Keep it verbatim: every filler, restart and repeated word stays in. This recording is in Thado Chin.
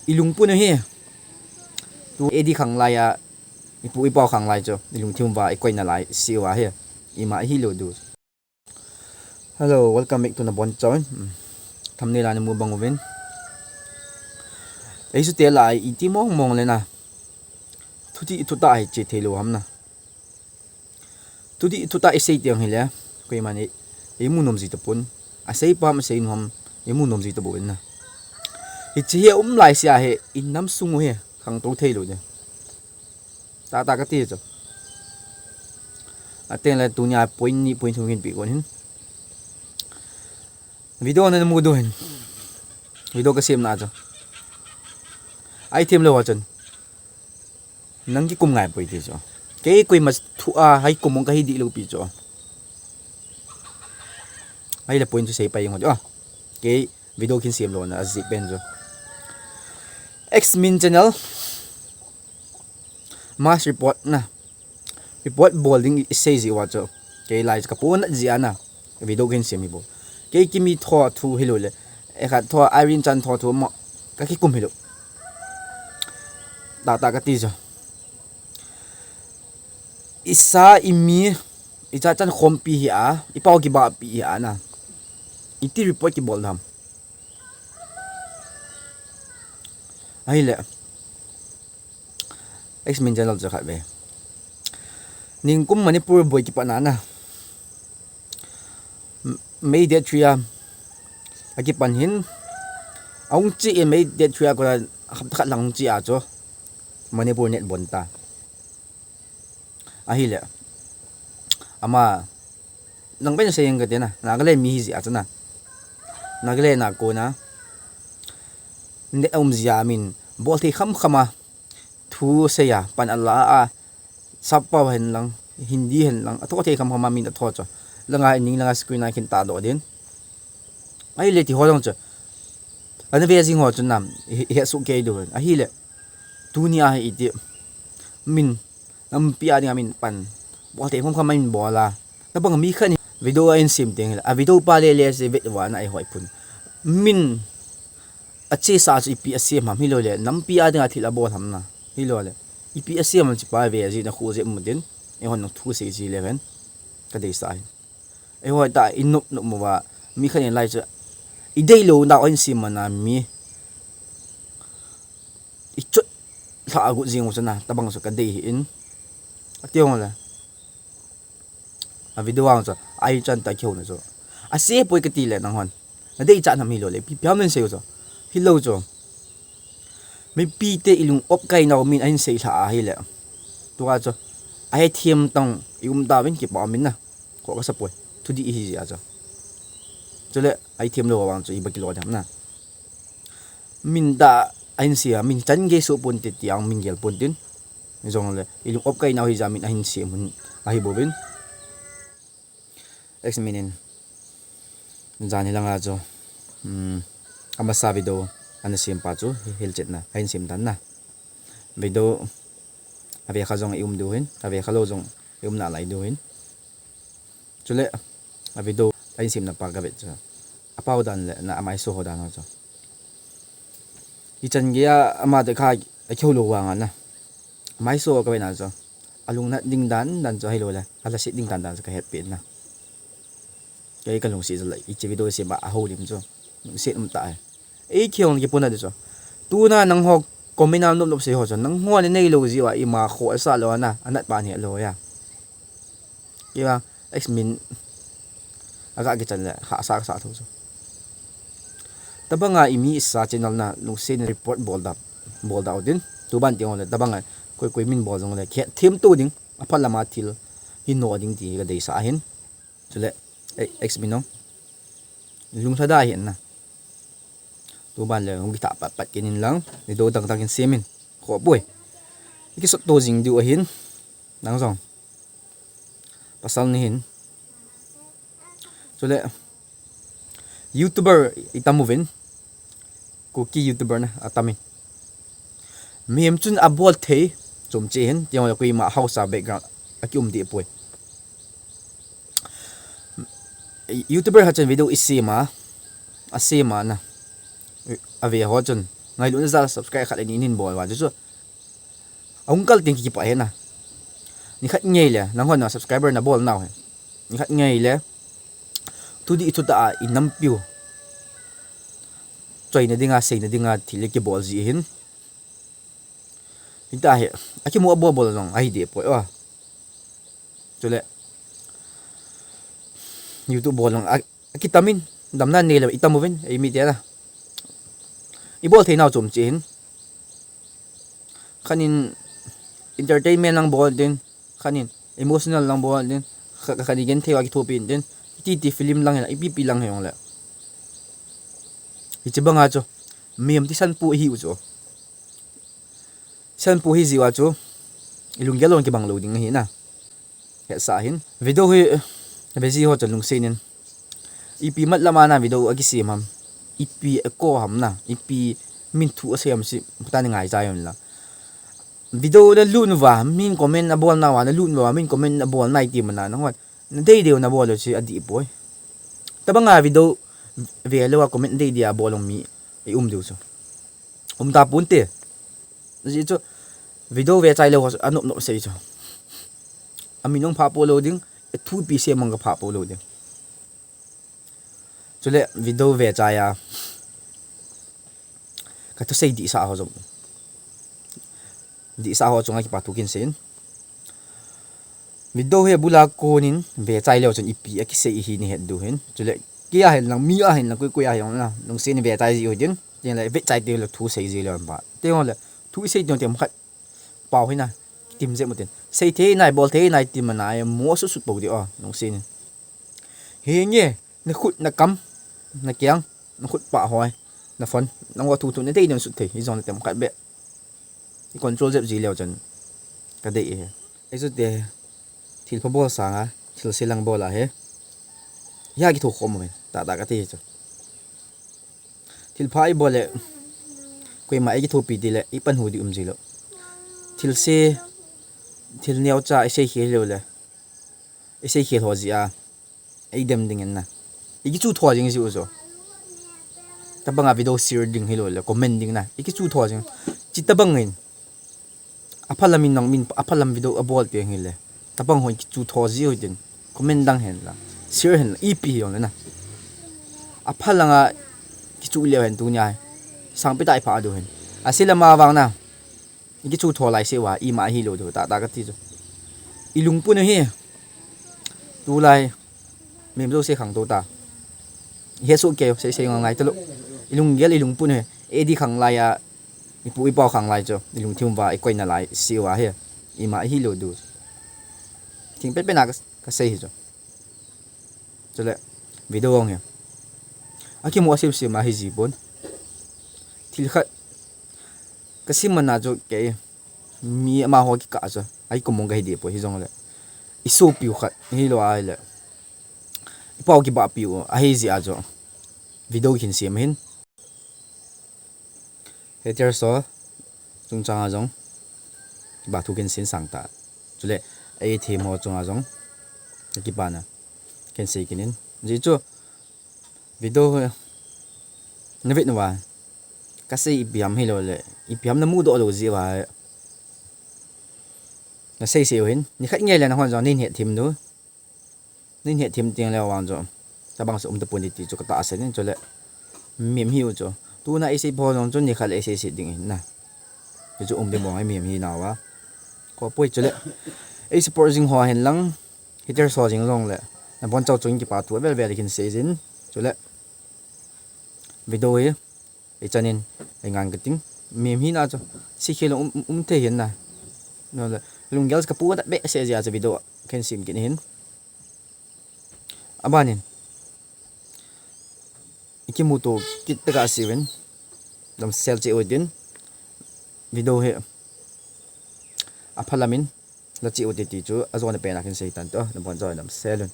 Ilungpun u hi. Tu edi khanglai a, ipu ipau khanglai chu ilungthim uva ikoina lai siu ahi. Ima hilou diu. Hello, welcome back to Nabonchauvin. Thumbnail a namu bang uvin, eisute lah a iti mong mong le na, thuti thutah hi che theilou ham na. Thuti thutah isei teng hile, koiman eimu nom ji tapon. Asei pam asei nom, eimu nom ji tapouvin na. Hiche hi aum lai sea hi, inam sung u hi khangtou theilou ding. Tahtah kati chu. Ateng le tunia point ni point thum kin pe kon hin. Video namu diu hin. Video kasemna chu, ahi themlou ho chun nang kikum ngai poi ti chu. Kei koima thu a hei kum mong kahi dihlou pi chu. Ahile point chu seipai jeng ho chu. Kei video kin semlouna ajeh pen chu, X Min channel mass report na, report bol ding isei ji uva chu, kei lai chu kaponat jeh a na video kin sem hi bou. Kei Kimi tho thu hilou le, ekhat tho Irene Chan tho thu mo, kakikum hilou. Tahtah kati chu, isa imi, icha chan khompi hi a, ipau kibahpi hi a na, iti report kibol dam. Ahile, X Min channel chu khat ve. Ningkum Manipur boi kipatna na, May date three a akipan hin, ahung che in May date three a kona hapta khat lang hung che a chu Manipur net bon ta. Ahile, ama, nang pen sei jeng kate na, Nagaland mi hi jeh a chu na, Nagaland a kona net aum jeh a min bolthei khamkham a thu sei a, pan ala a, sappao hen lang, Hindi hen lang, atho thei khamkham a min atho chu, langa ining langa screen a kin tahdoh din. Ahile ti ho jong chu, ana ve jing ho chu nam, ihetsoh kei diu hin. Ahile, tunia hi iti, min, nampi a dinga min pan, bolthei khamkham a min bol a, tabang mi khat in video ahin sem teng hile, a video pa lele chu vet uva na ihoi pun. Min achesa chu ipi asem ham, hilou le nampi a dinga thil abol ham na, hilou le ipi asem ham, chepa ve jeh in akhoh jeh mu tin, eihon nung thu sei ji le ven, kadeisah ahi. Eiho ta inop nop uva, mi khat in lai chu ideilou nau ahin sem mana mi ichot lhah agot jing u chu na, tabang chu kadei hi in, ati jongle, a video vang chu, ahi chan ta kihouna chu, ase poi kati le nanghon, nadeichat nam hilou le ipi pi ham nin sei u chu, hilou chu, mipite ilung opkai nau min ahin sei lhah ahile, tua chu, ahi them tong ium tauvin, kipa um in na, khoh kasa poi, thudih ihi jeh a chu, chule ahi themlou vang chu iba kilo dem na. Min da ahin sei a, min chan gei soh pon te ti ang min gel pon tin. Jongle ilung opkai nau hi jeh a min ahin sem hun ahi bouvin. X Min in jan hi langa chu, amasa video ana sem pa chu hilchetna ahin sem tan na. Video ave kha jong ium diu hin, ave kha lou jong ium nalai diu hin. Chule a video ahin semna pa kavet chu, apao dan le na amaiso ho dan ho chu, ichan geiya ama te kha akihoulou vanga na, amaiso kavet na chu, alungnat ding dan dan chu, ahiloule alhaset ding dan dan chu kahetpeh na. Kei kalungset chu le hiche video sem a ahoulim chu lungset umtah e. Ei kihong kipuna di chu, tuna nangho comment a nop nop sei ho chu, nangho naneilou jeh uva ima kho asah lou ana, anat pa ahe lou a. Kei vang X Min aga kichan le hahsa kasah thou chu, tabanga imi isa channel na lungset in report bol da, bol da u din. Tuban teng ho le tabanga koi koi min bol jongle khet themto ding, aphat lama thil hi noh ding ti kadeisah ahin. Chule X Min o, lunglhada hih in na. Tuban le hung kithah pat pat kit in lang, video dang dang in sem in, khoh poi, ikisotto jing diu ahin, nang jong pasal nahin. Chule YouTuber itam uvin, Kuki YouTuber na atam in, mihem chun abol thei chomcha hin, tijongle koima haosa background akium deh poi. YouTuber khat chun video isem a, asem a na, ave ho chun Ngailutna jal a subscribe khat le ni nin bol uva chu chu. Ahung kal teng kipah ahi na. Nikhat ngei le, nanghon na subscriber nabol nau hi. Nikhat ngei le, thudih thutah a inampiu choina dinga, seina dinga thil le kibol ji hin. Hita hi, akimu abol bol jong ahi deh poi o. Chule, YouTube bol jong a, akitam in, damna nei le itam uvin, eimi te na. Ibol thei nau chom cheh hin. Khat in entertainment lang bol tin, khat in emotional lang bol tin, khat, khat in genthei a kithopi tin, titi film lang hin, ipi pi lang hi jong le. Hiche banga chu, mihem thisan pu ihi u chu. Thisan pu ihi jiu a chu, ilunggel jong kibang lou ding ahi na. Hetsah hin. Video hi, ve ji ho chun lungset in. Ipi mat lam a na video akisem ham. Ipi ako ham na. Ipi min thu asei ham chu, phatah in ngai chai un lang. Video nalut uva, min comment nabol nauva, nalut uva, min comment nabol nai ti mana, nanghon. Nadei dei u nabol u chu adih poi. Tabanga video ve lou a comment dei dei a bol u mi, i um diu chu. Um ta pon te. Ajeh chu, video ve chai lou ho chu anop nop sei chu. Amin jong pha po lou ding, athu ipi sei mang ka pha po lou ding. Chule video ve chai a, ka thusei dihsah ho jong. Dihsah ho chunga kipa thu kin sei in. Video hi abul a kon in ve chai leu chun ipi akisei hi nei het diu hin. Chule, kei a hin lang, mi a hin lang, koi koi a hin lang, lungset in ve chai ji u hitin. Tin le, ve chai teng le thu sei ji leu hen ba. Tin le, thu isei teng teng khat pao hi na, kitim jep u tin. Sei thei nai, bol thei nai ti mana, mo sut sut pou ding o, lungset in. Hi nge, na khut, na kam, na keng, na khut pah hoi, na phone, nangho thu thu nadei dei un sut thei, hijong le tem khat beh. I control jep ji leu chun, ka dei e. Ei chu te, thil pha bol sanga, thil se lang bol a hi. Hia kitho khom uvin, tah tah kati chu. Thil pha i bol le, koima ei kithopi ti le, i panhu ding um ji lou. Thil se, thil neocha, i sei khel leu le. I sei khel ho jeh a, ei dem ding in na. I kichu tho jing ji u chu. Tabanga video share ding hilou le, comment ding na. I kichu tho jing. Chi tabang in. Aphalam in nang min, aphalam video abol teng hile. Tabang hon kichu tho ji u hitin. Comment dang hen lang. Share hen lang. Ipi hi jong le na. Aphalang a kichu leu hen tunia. Sangpi tah i pha diu hen. Ase lama vang na. I kichu tho lai se uva, ima ahilou diu, tah tah kati chu. I lungput u hi. Tulai. Mihem jouse khangtou ta. He soh kei, sei sei ngal ngai talou. I lunggel i lungput u hi. Edi khang lai a. I pu i pau khang lai chu. I lungthim uva, i koina lai se uva hi. Ima ahilou diu. Thing pet pet na ka, ka sei hi chu. Chule, video hung hi. Akimu a sim sim a hi ji pon. Thil khat. Ka sim mana chu kei. Mi amaho kikah chu. Ai kumong ka hi deh poi hijong le. I sopiu khat. Hilou a le. I pau kibahpiu. Ahi jeh a chu. Video kin sim hin. Haters ho chungchang a jong, ba thu kin sei sang ta. Chule, ei them ho chunga jong, ka kipana, kin sei kin in. Ji chu, video, na vet uva, ka sei ipi ham hilou le, ipi ham na mudoh lou ji uva, na sei sei u hin, nikhat ngei le na hon jong, nei het them diu. Nei het them teng le vang chu. Tabang se um tapon ti chu ka tahsan in chule. Mihem hi u chu. Tuna i sei pho jong chu nikhat le i sei sei ding in na. Chu chu um ding bang ai mihem hi nauva. Ko poi chule. Ei support jing ho hen lang. Haters ho jing jong le. Na bon chau chung kipa thu vel vel kin sei jin. Chule. Video hi. Ei chan in, ei ngan ka ting. Mihem hina chu. Sei khel um, um, um thei hin na. No le. Lunggel ka pu ta behseh jeh a chu video kin sim kin hin. Aban in. I kimuto kit tah a sei uvin. Damsel cheh u hitin. Video hi. Aphalam in. La cheh u hite ti chu. Ajona pen a kin sei tan to. Na bon jao damsel un.